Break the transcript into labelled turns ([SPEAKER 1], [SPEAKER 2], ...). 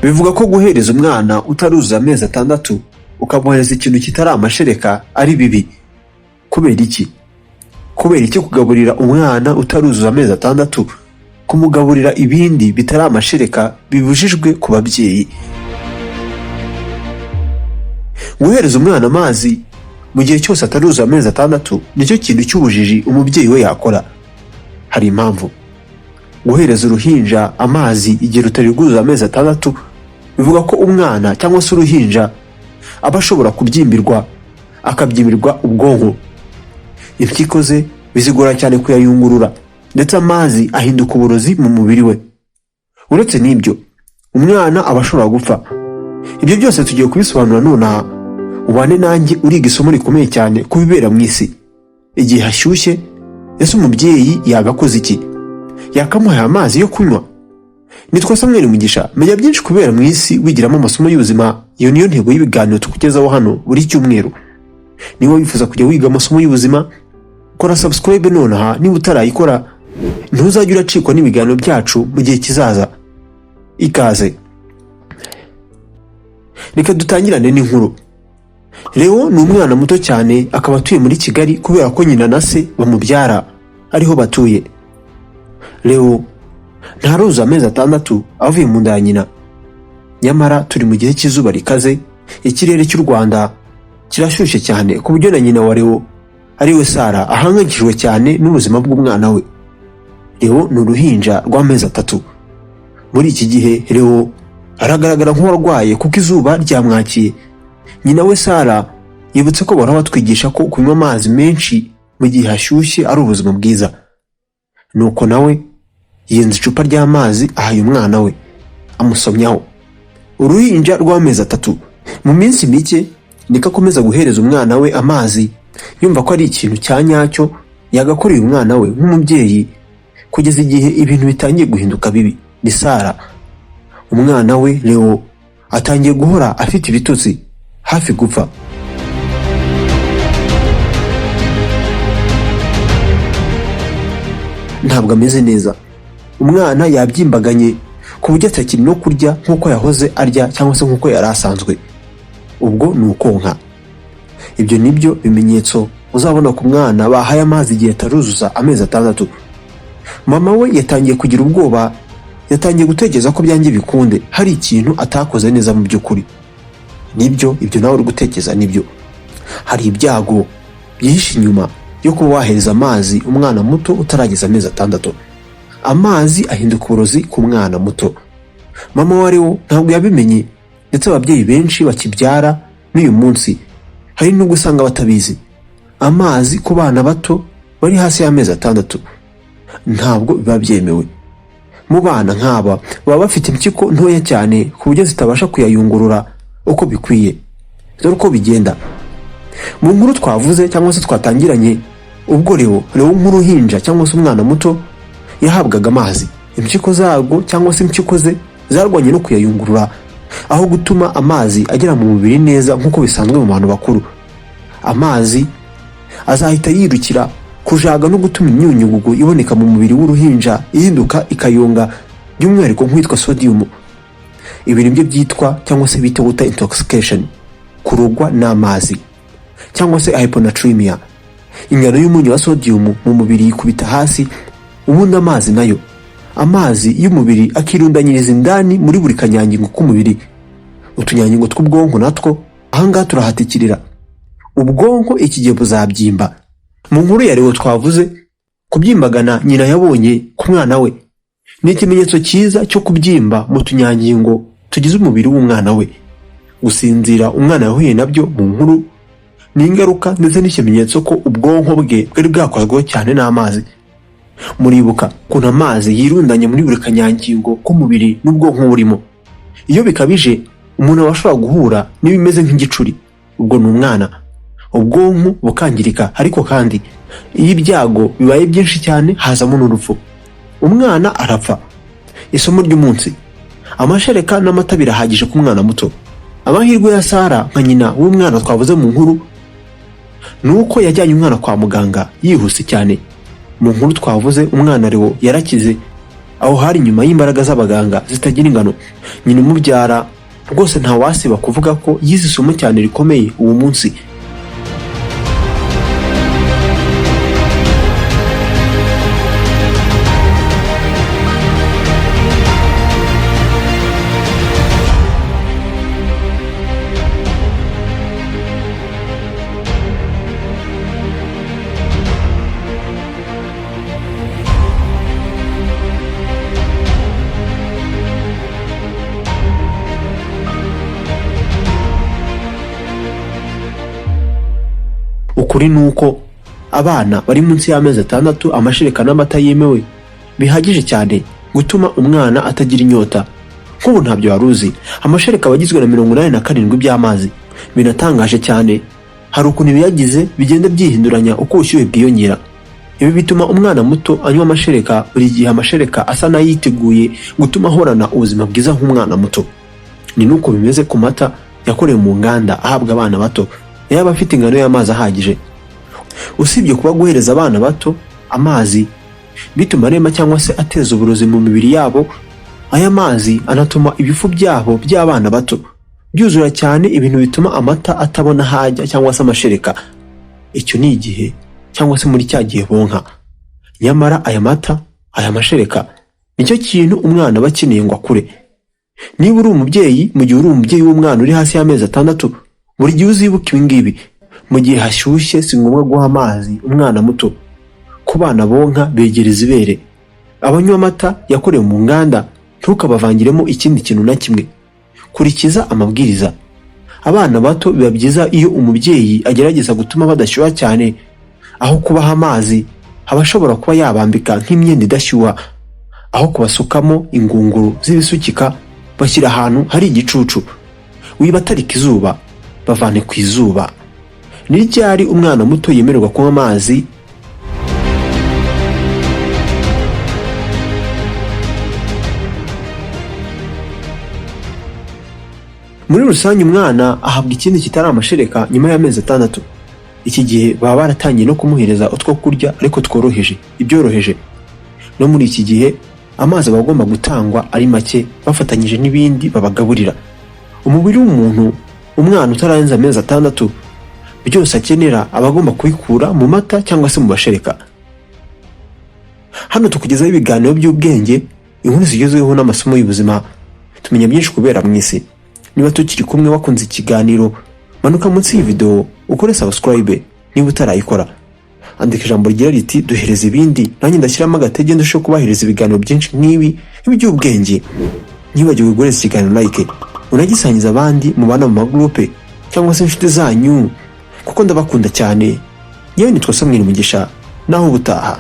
[SPEAKER 1] Bivuga ko guhereza umwana utaruzuza amezi 6 ukamuhereza ikintu kitari amashereka ari bibi. Kubera iki? Kubera iki kugaburira umwana utaruzuza amezi 6 kumugaburira ibindi bitari amashereka bibujijwe ku babyeyi? Guhereza umwana amazi mu gihe cyose ataruzuza amezi 6 nicyo kintu cy'ubujiji umubyeyi we yakora. Hari impamvu. Guhereza uruhinja amazi igihe rutari rwuzuza amezi 6 bivuga ko umwana cyangwa se uruhinja aba ashobora kubyimbirwa, akabyimbirwa ubwonko. Impyiko ze bizigora cyane kuyayungurura, ndetse amazi ahinduka uburozi mu mubiri we. Uretse n'ibyo, umwana aba ashobora gupfa. Ibyo byose tugiye kubisobanura nonaha. Ubane nanjye uriga isomo rikomeye cyane ku bibera mu isi. Igihe hashyushye, ese umubyeyi yagakoze iki? Yakamuhaye amazi yo kunywa? Nitwa Samuel Mugisha. Menya byinshi kubera mu isi wigiramo amasomo y'ubuzima. Iyo niyo ntego y'ibiganiro tukugezaho hano buri cyumweru. Niba wifuza kujya wiga amasomo y'ubuzima, kora subscribe nonaha. Niba utarayikora, ntuzajya uracikwa n'ibiganiro byacu mu gihe kizaza. Ikaze. Reka dutangirane n'inkuru. Leo ni umwana muto cyane, akaba atuye muri Kigali kubera ko nyina na se bamubyara ariho batuye. Leo ntaruzuza amezi 6 avuye mu nda ya nyina. Nyamara turi mu gihe cy'izuba rikaze, ikirere cy'u Rwanda kirashyushye cyane ku buryo na nyina wa Leo ariwe Sara ahangayikishijwe cyane n'ubuzima bw'umwana we. Leo ni uruhinja rw'amezi 3. Muri iki gihe Leo aragaragara nk'uwarwaye kuko izuba ryamwakiye. Nyina we Sara yibutse ko bahora batwigisha ko kunywa amazi menshi mu gihe hashyushye ari ubuzima bwiza. Nuko nawe yenza icupa ry'amazi ahaye umwana we, amusomyaho. Uruhinja rw'amezi 3. Mu minsi mike niko akomeza guhereza umwana we amazi, yumva ko ari ikintu cya nyacyo yagakoreye umwana we nk'umubyeyi, kugeza igihe ibintu bitangiye guhinduka bibi. Ni Sara. Umwana we Leo atangiye guhora afite ibitotsi, hafi gupfa. Ntabwo ameze neza. Umwana yabyimbaganye ku buryo atakiri no kurya nk'uko yahoze arya cyangwa se nk'uko yari asanzwe. Ubwo ni ukonka. Ibyo nibyo bimenyetso uzabona ku mwana bahaye amazi igihe ataruzuza amezi 6. Mama we yatangiye kugira ubwoba, yatangiye gutekereza ko byange bikunde hari ikintu atakoze neza mu by'ukuri. Nibyo, ibyo nawe uri gutekereza nibyo. Hari ibyago byihishe inyuma yo kuba wahereza amazi umwana muto utarageza amezi 6. Amazi ahinduka uburozi ku mwana muto. Mama wa Leo ntabwo yabimenye, ndetse ababyeyi benshi bakibyara n'uyu munsi hari n'ubwo usanga batabizi. Amazi ku bana bato bari hasi y'amezi 6 ntabwo biba byemewe. Mu bana nk'aba baba bafite impyiko ntoya cyane ku buryo zitabasha kuyayungurura uko bikwiye. Dore uko bigenda. Mu nkuru twavuze cyangwa se twatangiranye, ubwo Leo nk'uruhinja cyangwa se umwana muto yahabwaga amazi, impyiko zarwo cyangwa se impyiko ze zarwanye no kuyayungurura, aho gutuma amazi agera mu mubiri neza nk'uko bisanzwe mu bantu bakuru. Amazi azahita yirukira kujaga no gutuma imyunyungugu iboneka mu mubiri w'uruhinja ihinduka ikayunga, by'umwihariko nk'uwitwa sodium. Ibi nibyo byitwa cyangwa se bita water intoxication, kurogwa n'amazi cyangwa se hyponatremia. Ingano y'umunyu wa sodium mu mubiri yikubita hasi, ubundi amazi nayo, amazi y'umubiri akirundanyiriza indani muri buri kanyangingo k'umubiri. Utunyangingo tw'ubwonko natwo ahangaha turahatikirira. Ubwonko iki gihe buzabyimba. Mu nkuru ya Leo twavuze, kubyimbagana nyina yabonye ku mwana we ni ikimenyetso cyiza cyo kubyimba mu tunyangingo tugize umubiri w'umwana we. Gusinzira umwana yahuye nabyo mu nkuru ni ingaruka ndetse n'ikimenyetso ko ubwonko bwe bwari bwakozweho cyane n'amazi. Muribuka ukuntu amazi yirundanya muri buri kanyangingo k'umubiri n'ubwonko burimo. Iyo bikabije umuntu aba ashobora guhura n'ibimeze nk'igicuri, ubwo ni umwana, ubwonko bukangirika. Ariko kandi iyo ibyago bibaye byinshi cyane hazamo n'urupfu, umwana arapfa. Isomo ry'umunsi: amashereka n'amata birahagije ku mwana muto. Amahirwe ya Sara nka nyina w'umwana twavuze mu nkuru ni uko yajyanye umwana kwa muganga yihuse cyane. Mu nkuru twavuze umwana Leo yarakize. Aho hari nyuma y'imbaraga z'abaganga zitagira ingano. Nyina umubyara rwose ntawasiba kuvuga ko yize isomo cyane rikomeye uwo munsi. Ukuri ni uko abana bari munsi y'amezi 6 amashereka n'amata yemewe bihagije cyane gutuma umwana atagira inyota. Nk'ubu ntabyo wari uzi, amashereka aba agizwe na 87 by'amazi. Binatangaje cyane, hari ukuntu ibiyagize bigenda byihinduranya uko ubushyuhe bwiyongera. Ibi bituma umwana muto anywa amashereka buri gihe, amashereka asa n'ayiteguye gutuma ahorana ubuzima bwiza nk'umwana muto. Ni nuko bimeze ku mata yakorewe mu nganda ahabwa abana bato, yaba afite ingano y'amazi ahagije. Usibye kuba guhereza abana bato amazi bituma arema cyangwa se ateza uburozi mu mibiri yabo, aya mazi anatuma ibifu byabo by'abana bato byuzura cyane, ibintu bituma amata atabona ahajya cyangwa se amashereka. Icyo ni igihe cyangwa se muri cya gihe bonka. Nyamara aya mata, aya mashereka nicyo kintu umwana aba akeneye ngo akure. Niba uri umubyeyi, mu gihe uri umubyeyi w'umwana uri hasi y'amezi 6, buri gihe uzibuka ibi ngibi. Mu gihe hashyushye si ngombwa guha amazi umwana muto. Ku bana bonka begereza ibere. Abanywa amata yakorewe mu nganda ntukabavangiremo ikindi kintu na kimwe. Kurikiza amabwiriza. Abana bato biba byiza iyo umubyeyi agerageza gutuma badashyuha cyane. Aho kubaha amazi aba ashobora kuba yabambika nk'imyenda idashyuha. Aho kubasukamo ingunguru z'ibisukika bashyira ahantu hari igicucu. Wibatarika izuba, bavane ku izuba. Ni ryari umwana muto yemererwa kunywa amazi? Muri rusange umwana ahabwa ikindi kitari amashereka nyuma y'amezi 6. Iki gihe baba baratangiye no kumuhereza utwo kurya ariko tworoheje, ibyoroheje. No muri iki gihe amazi aba agomba gutangwa ari make bafatanyije n'ibindi babagaburira. Umubiri w'umuntu, umwana utarenza amezi 6, byose akenera aba agomba kubikura mu mata cyangwa se mu mashereka. Hano tukugezaho ibiganiro by'ubwenge, inkuru zigezweho n'amasomo y'ubuzima. Tumenya byinshi kubera mu isi. Niba tukiri kumwe wakunze ikiganiro, manuka munsi y'iyi video ukore subscribe niba utarayikora. Andika ijambo rigira riti duhereza ibindi, nanjye ndashyiramo agatege ndusheho kubahereza ibiganiro byinshi nk'ibi by'ubwenge. Ntiwibagirwe guhereza ikiganiro like, unagisangiza abandi mubana mu magroupe cyangwa se inshuti zanyu, kuko ndabakunda cyane. Yewe nitwa Samuel Mugisha, naho ubutaha.